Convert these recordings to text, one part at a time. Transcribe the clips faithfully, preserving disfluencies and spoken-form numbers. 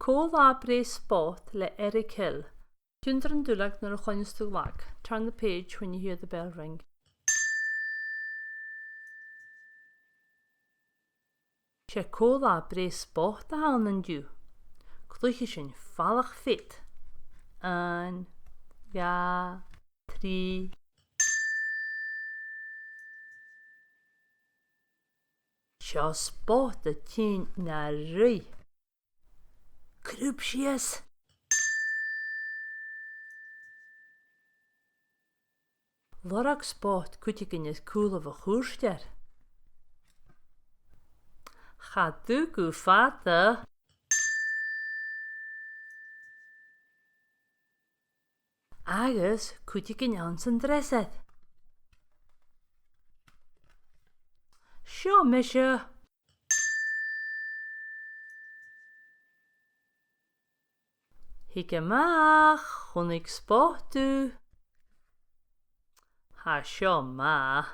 Cò Là Breith Spot le Eric Hill. Tionndaidh an duilleag nuair a chluinneas tu an glag. Turn the page when you hear the bell ring. 'S e Cò Là Breith Spot a th' ann an-diugh. Cluichidh sinn falach-fead. Aon, dhà, trì. Seo Spot a' tighinn na ruith. Crùb sìos. Lorg Spot cuideigin air cùlaibh a' chùirteir. Cha d' fhuair thu fada. Agus cuideigin anns an dreasair. Seo mise. Thig a-mach, chunnaic Spot thu. Tha seo math.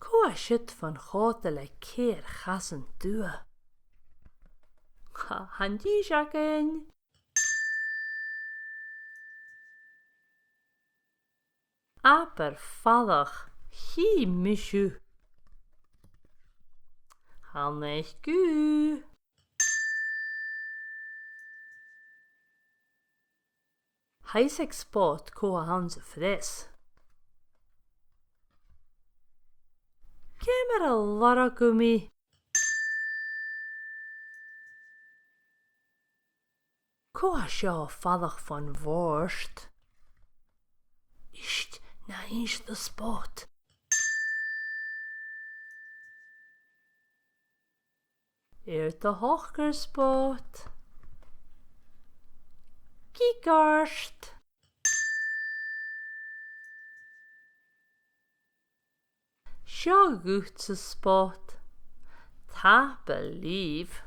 Cò tha siud fon chòta le ceithir chasan dubha? Tha an dithis againn. Abair falach, chì mise thu. Tha an each dhubh. Theasaig Spot cò tha anns a' phreas. Ciamar a lorg thu mi? Cò tha seo a' falach fon bhòrd? Ist, na innis do Spot. Air do shocair, Spot. Gigart. Seo dhutsa, Spot. Tapadh leibh.